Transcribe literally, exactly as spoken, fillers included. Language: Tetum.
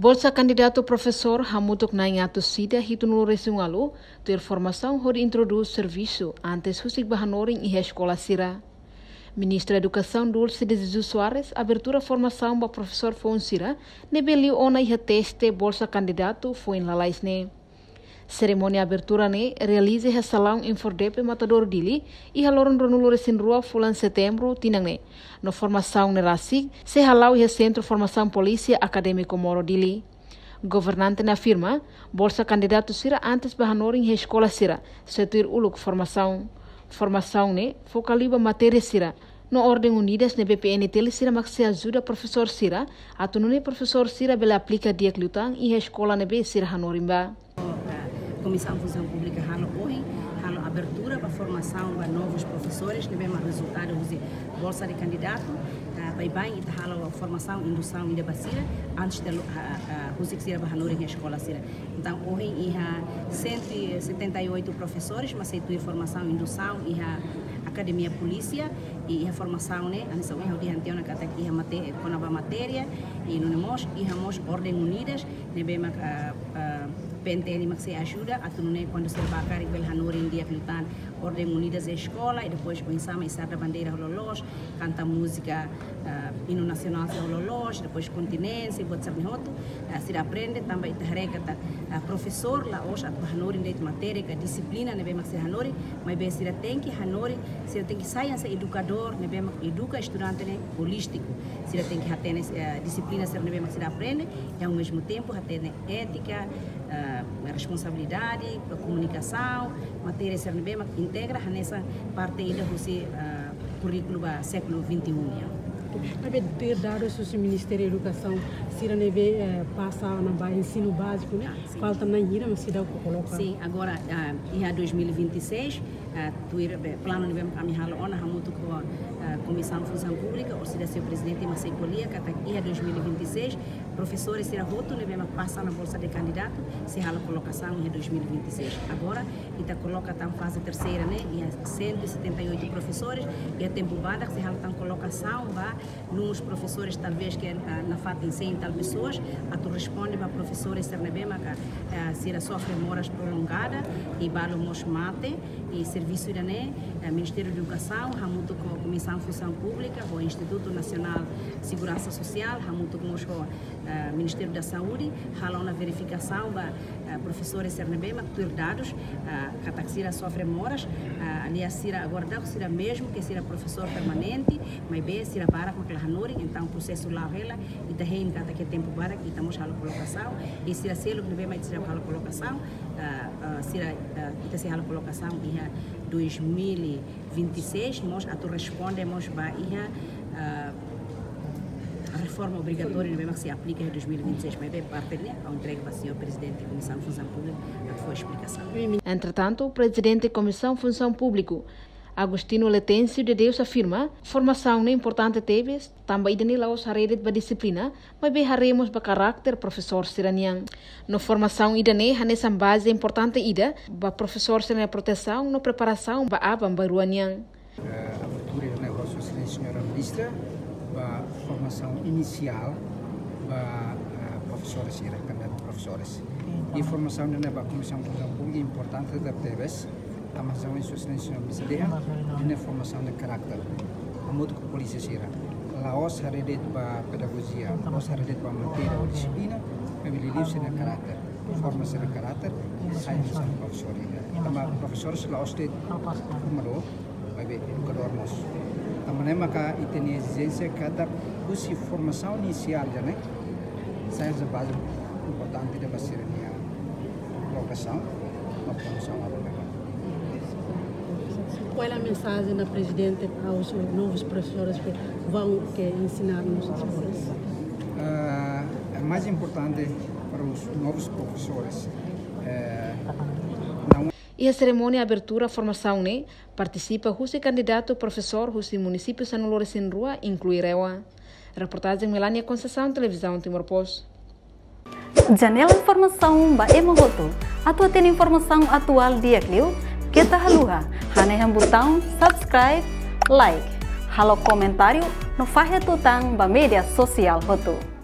Bolsa kandidatu profesór hamutuk na'in atus ida hitunulu resin ualu tuir formasaun hodi introdús servisu antes husik ba hanorin iha eskola sira. Ministra Edukasaun Dulce de Jesus Soares abertura formasaun ba profesór foun sira ne'ebé liu ona iha teste bolsa kandidatu foin lalais ne'e. Serimónia abertura ne'e realiza iha salaun Infordepe Matadouro Dili iha loron ruanulu resin rua fulan Setembru tinan ne'e. No formasaun ne'e rasik sei hala'o iha Sentru Formasaun Polísia Akadémiku Moro Dili. Governante ne'e afirma, bolsa kandidatu sira antes ba hanorin iha eskola sira sei tuir uluk formasaun. Formasaun ne'e foka liu ba matéria sira no Orden Unidas ne'ebé P N T L sira mak sei ajuda profesór sira, atu nune'e profesór sira bele aplika di'ak liután iha eskola ne'ebé sira hanorin ba. Komisaun Funsaun Públika halo ohin, halo abertura ba formasaun ba novus profesores ne'ebé mak rezultadu husi bolsa de kandidatu. Ah, baibain ita halo formasaun indusaun ida ba sira antes de lo-, ah, ah, husik sira ba hanorin iha eskola sira. Entaun, ohin iha cento e setenta e oito profesores mak sei tuir formasaun indusaun iha Akademia Polísia, i iha formasaun ne'e, hanesan ohin ha'u dehan tiha ona katak iha mate-, kona-ba matéria, i nune'e mós, iha mós Orden Unidas, ne'ebé mak, ah, ah, P N T L mak sei ajuda, atu nune'e kuandu sira ba karik bele hanorin di'ak liután Orden Unidas iha eskola, i depois oinsá mak izar da bandeira loloos, kanta múzika, ah, inu nasionál sira loloos, depois kontinente, buat sira-ne'e hotu, ah, sira aprende, tanba ita haree katak, ah, profesór la'ós atu ba hanorin de'it matéria ka dixiplina ne'ebé mak sira hanorin, maibé sira tenke hanorin, sira tenke sai hanesan edukadór ne'ebé mak eduka estudante ne'e holístiku. Sira tenke hatene, eh, dixiplina sira ne'ebé mak sira aprende, i ao mesmo tempo hatene étika, eh, responsabilidade, komunikasaun, matéria sira ne'ebé mak integra hanesan parte ida husi, eh, kurríkulu ba século vinte e um nian. Maibé tuir dadus husi Ministériu Edukasaun, sira ne'ebé, eh, pasa ona ba ensinu báziku ne'e, ah, sin, falta na'in hira mak seidauk koloka? Sin, agora, ah, iha dois mil e vinte e seis, ah, tuir, be, planu ne'ebé ami halo ona hamutuk ho, ah, Komisaun Funsaun Públika, orsida señór Prezidente mak sei ko'alia katak iha dois mil e vinte e seis, profesores sira hotu ne'ebé mak pasa ona bolsa de kandidatu sei halo kolokasaun iha dois mil e vinte e seis. Agora, ita koloka tan faze terseira ne'e, iha cento e setenta e oito profesores, iha tempu badak sei halo tan kolokasaun ba numerus profesores, talvés ke, ah, nafatin cem e tal pessoas, atu responde ba profesores sira ne'ebé maka, ah, sira sofre moras prolongada, i balu mós mate, i servisu ida-ne'e, eh, Ministériu Edukasaun, hamutuk ho Komisaun Funsaun Públika, ho Institutu Nasionál Seguransa Sosiál, hamutuk mós ho, eh, Ministériu da Saúde, halo ona verifikasaun ba, eh, profesores sira ne'ebé mak tuir dadus, eh, katak sira sofre moras, eh, aliás sira agora daudaun sira mezmu ke sira profesór permanente, maibé sira barak mak la hanorin, entaun prosesu la'o hela, ita hein katak iha tempu badak, ita mós halo kolokasaun, i sira seluk ne'ebé mak sira halo kolokasaun, eh, eh, sira, eh, ita sei halo kolokasaun iha dois mil e vinte e seis, mós atu responde mós ba iha, eh, reforma obrigatória ne'ebé mak sei aplika iha dois mil e vinte e seis, maibé parte ne'e ha'u entrega ba señór Prezidente Komisaun Funsaun Públika atu fó esplikasaun. Entretantu, Prezidente Komisaun Funsaun Públika, Agostinho Letêncio de Deus afirma, formasaun ne'e importante tebes, tanba ida-ne'e la'ós haree de'it ba dixiplina, maibé haree mós ba karakter profesór sira-nian. No formasaun ida-ne'e hanesan baze importante ida ba profesór sira-nia protesaun no preparasaun ba aban-bainrua nian. Eh, abertura ida-ne'e ho Sua Exelénsia Señora Ministra ba formasaun inisiál ba, eh, profesores sira, kandidatu profesores. I formasaun ida-ne'e ba Komisaun Funsaun Públika importante tebes, tanba hanesan Sua Exelénsia Ministra dehan, ida-ne'e formasaun de karakter. Hamutuk ho polísia sira. La'ós haree de'it ba pedagojia, la'ós haree de'it ba matéria ou dixiplina, maibé liuliu sira-nia karakter. Forma sira-nia karakter, sai hanesan profesór ida. Tanba profesór sira la'ós de'it formadór, maibé edukadór mós. Tanba ne'e maka ita-nia ezijénsia katak husi formasaun inisiál ida-ne'e, sai hanesan baze importante ida ba sira-nia lokasaun, no promosaun aban-bainrua. Qual é a mensagem da Presidente aos novos professores que vão, que ensinar nas escolas? Ah, é mais importante para os novos professores, eh, não. Iha serimónia abertura formasaun ne'e, partisipa husi kandidatu profesór husi munisípiu sanulu resin rua, inklui REUA. Reportajen Melania Conceição, Televizaun Timor Post. Janela informasaun ba ema hotu. Atu hatene informasaun atuál di'ak liu, keta haluha hanehan butaun subscribe, like, halo komentáriu, no fahe tutan ba média sosiál hotu.